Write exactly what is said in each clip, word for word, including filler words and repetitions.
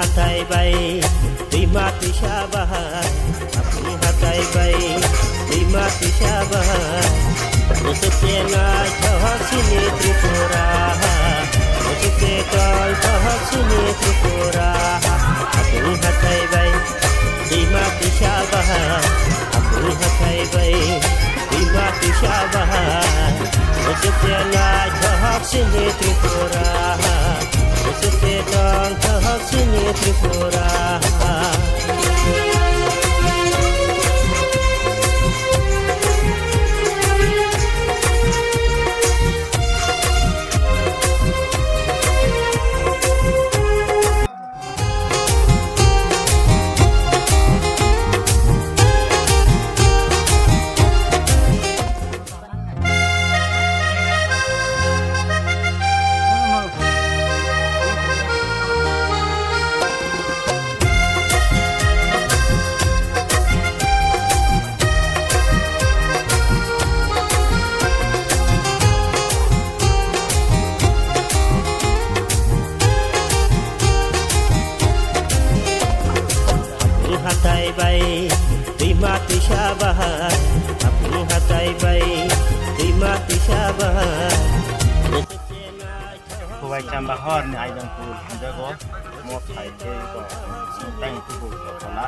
Hatai bai, twima twisa bahai, apung hatai bai, twima twisa bahai. Bwswk se naithok sini Tripura ha, bwswk se tongthok sini Tripura ha. Apung hatai bai, twima twisa bahai, apung hatai bai, twima twisa bahai. Bwswk se naithok sini Tripura ha, bwswk se tongthok sini Tripura ha. Apung hatai bai, twima twisa bahai. Apung hatai bai, twima twisa bahai. Kubai chamba hor ni aidang pul jago mo thai ke ko tang tu ko kola.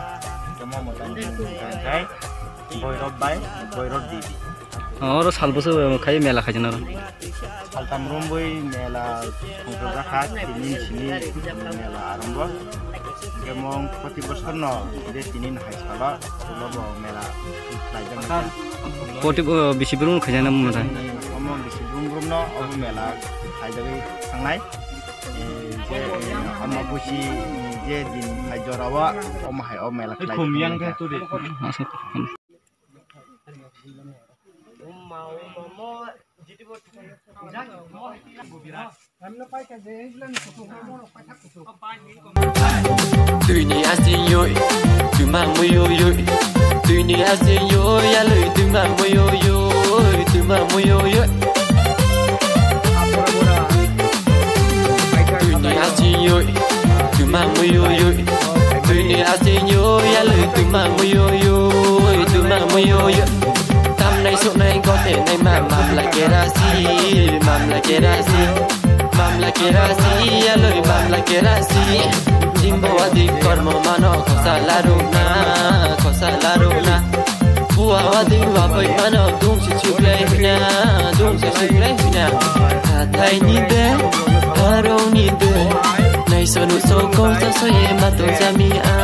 Tamo mo tang tu kai. Boirok bai, Boirok Devi. Oro sal bwswk khai mela khaijana oro. Saltam romwi mela khungjakha, tinin simi mela arombo. Jemon proti bosor no je tinin hai salo, ulo bo mela khlaijak. Proti, o, bisi brum khaijana mumra. Omo bisi brum brum no obo mela khaijagwi thangnai. E, je, e, omo busi, e, je din hai jorao, omo hai o mela khlai. Asa. Twini asing yoi, tuma muyo yoi. Twini asing yoi, yaloi tuma muyo yoi, tuma muyo yoi. Twini asing yoi, tuma muyo yoi. Twini asing yoi, yaloi tuma muyo yoi, tuma muyo yoi. Tamnai suknai gote nai ma mamla kerasi, mamla kerasi, mamla kerasi, yaloi mamla kerasi. Jimbo wadi kormo mano khosa laruna, khosa laruna. Bua wadi wabai mano dungsi chuklai hina, dungsi chuklai hina. Hathai ni de, harong ni de. Nai sonu so kong sa so ye matong jami a.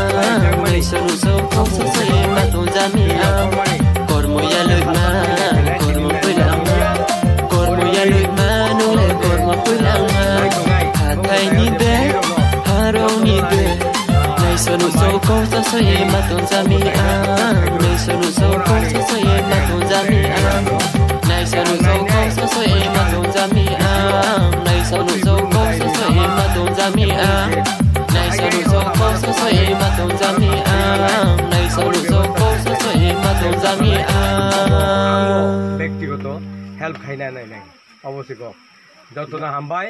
Nai sonu so kong sa so ye matong jami a. Kormo yaloi ma, kormo pulang ma. Kormo yaloi ma, nule kormo pulang ma. Hathai ni de, harong ni de. Nai sonu so kong sa so ye matong jami a. Nai sonu so kong sa so ye matong jami a. Nai sonu so kong sa so ye matong jami a. Nai sonu so kong sa so ye matong jami a. Nai sonu so kong sa so ye matong jami a. Nai sonu so kong sa so ye matong jami a. Bektigoto help khaina nai nai. Obo se kok. Jotono hambai.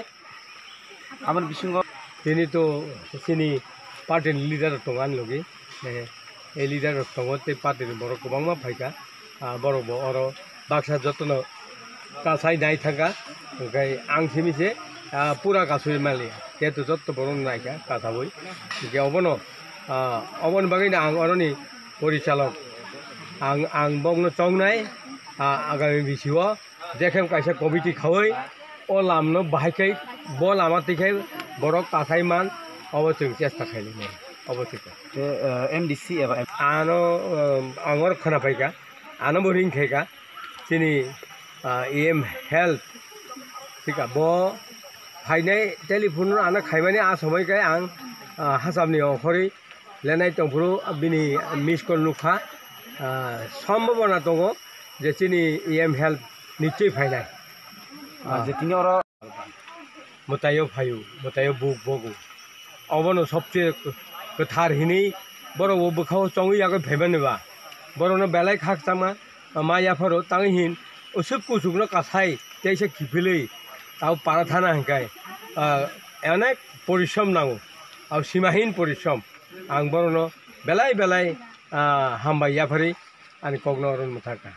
Aboni bisingo tini to chini party ni leader rok tongo ani logi. Eh, ei leader rok tongo tei party ni borok kwbangma phaikha. Ah, borok bo oro baksa jotono kasai nai thangkha. Hwnkhe ang simi se, ah, pura kasui maliya. Jehetu jotto borok no naikha kasaui. Hwnkhe obono, ah, oboni bagwi no ang oroni porichalok. Ang, ang bokno chongnai, ah, agami bisio. Jekhem kaisa committee khaui o lamno bahai khai bo lama twi khai borok kasai man obo chwng chesta khainai obo chwng. Te, eh, M D C eba M- Ano, eh, ang oro khwna phaikha, ano bo ring khaikha chini, ah, E M health thika bo phainai telephone ano khaimani a somoi khai ang, ah, hacham ni ongkhorwi lenai tongphuru bini miss call nukha, ah, sombhabona tongo je chini E M health nichoi phainai. Ah, je tini oro mwtaio phaio, mwtaio buk bogo. Obono sobse kwthar hinwi borok bo bwkhao chongwi yagwi phaimani ba. Borokno belai khakchangma ma yapharo tangwi hin usuk kusukno kasai teisa kiphilwi tabo para thana hwnkhai, ah, onek porishrom nango. Au simahin porishrom. Ang borono belai belai, ah, hambai yaphari ani kokno oro mwthangkha.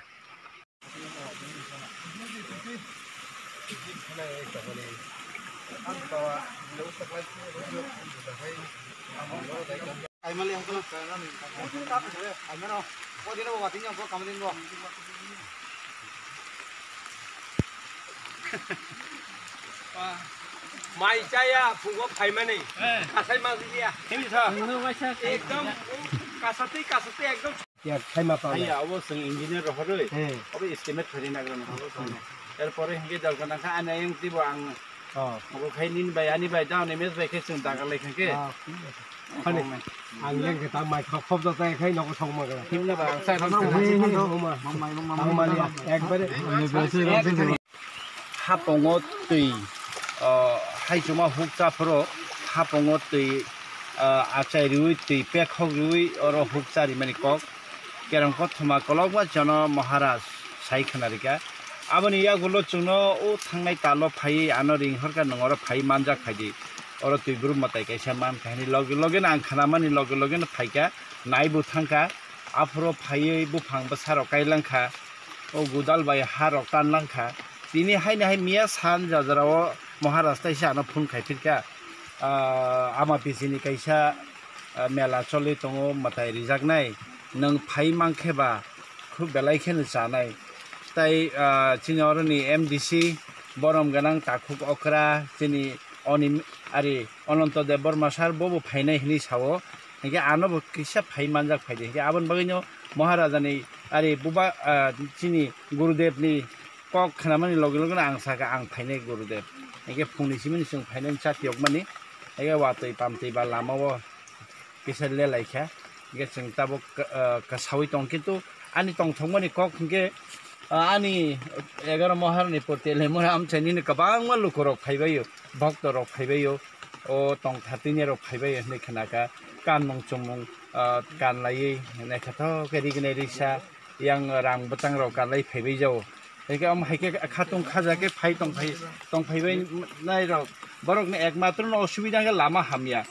Mai chaya phugo phaimani. Kasai majiliya. Ekdom kasatwi kasatwi ekdom. Ya, khaima pa. Haiya, abo chwng engineer rohorwi. Hmm. Abo estimate khaina nagra nagra. Erpore hingke dalka nangkha ani ayang tibo ang. Oh. Abo khai nini bai ani bai down image bai khe chwng daga lai khankhe. Ah. Ani ang lengkhe ta mai khop khop jata khai nogo song magra. Himna ba ang sai. Mamai mamai. Ekbare. Hapongo twi, o, haichuma hukcha phoro hapongo twi, o, achai riwi twi pekhok riwi oro hukcha rimani kok. Kerong kothoma kolokma jono Maharaj sai khwnarikha. Aboni yagulo chwngno o thangnai talo phaiwi ano ring horkha, nwng oro phaiwi manjak phaidi. Oro twi brum mwtai kaisa mankha hwnwi loge loge no ang khnamani loge loge no phaikha, naibo thangkha. Aphoro phaiwi buphang bwsarok kailangkha. O godal bai ha rok tan lang kha. Tini haino hai miya san jajara o Maharaj taisa ano phone khai phirkha. Ah, ama bisini kaisa, ah, mela choli tongo, mwtai rijaknai. Nwng phai mankhe ba khub belai kheno chanai. Tai, ah, chini oroni M D C borom gwnang takhuk okra chini oni ari Ananto Debbarma sir bobo phainai hinwi sao. Hinkhe ano bo kisa phai manjak phaidi. Hinkhe aboni bagwino Maharajani ari buba, ah, chini Gurudevni kok khnamani loge loge ang sakha ang phainai Gurudev. Hinkhe phungni simini chwng phainai chati yokmani. Hinkhe watwi pamtwi ba lamao kisa lelaikha. Hinkhe chwng tabuk, ah, kasawi tong kintu ani tongthokmani kok hinkhe, ah, ani egaro Maharani portele mura amchaini kwbangma lukurok phaibaio, bhoktorok phaibaio. O tongthar tini rok phaibai hinwi khnakha, kanmung chumung, ah, kanlaiwi naithothok khe rignai risa, yang rang bwtang rok kanlai phaibai jao. Haikhe omo haikhe khatung khaja khe phai tongphai, tongphaibai nai rok, borokni ekmatro no osubida khe lama hamya.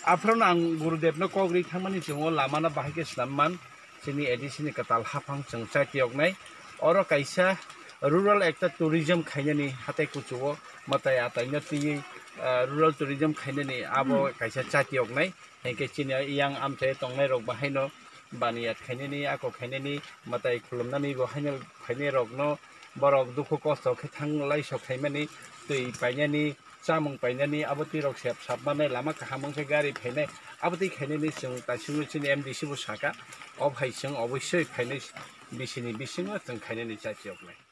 Aphuru no ang Gurudev no kok ri thangmani chwng o lama no bahai khe swnam man. Chini A D C ni kwtal haphang chwng chati yoknai. Oro kaisa rural ekta tourism khainani hatai kuchugo mwtai atai no twiwi, ah, rural tourism khainani abo kaisa chati yoknai. Hinkhe chini yang amchai tongnai rok bahaino baniyat khainani, ako khainani, mwtai khulumnani bo haino khainai rokno borok dukhu kosto khe thanglai sok khaimani, twi painani, chamung painani abo twi rok sep sap manai lama kaham wngkhe gari phainai abo twi khainani chwng taisingo chini M D C bo saka, o hai chwng oboisoi phainai bisini bisingo chwng khainani chachiyoknai.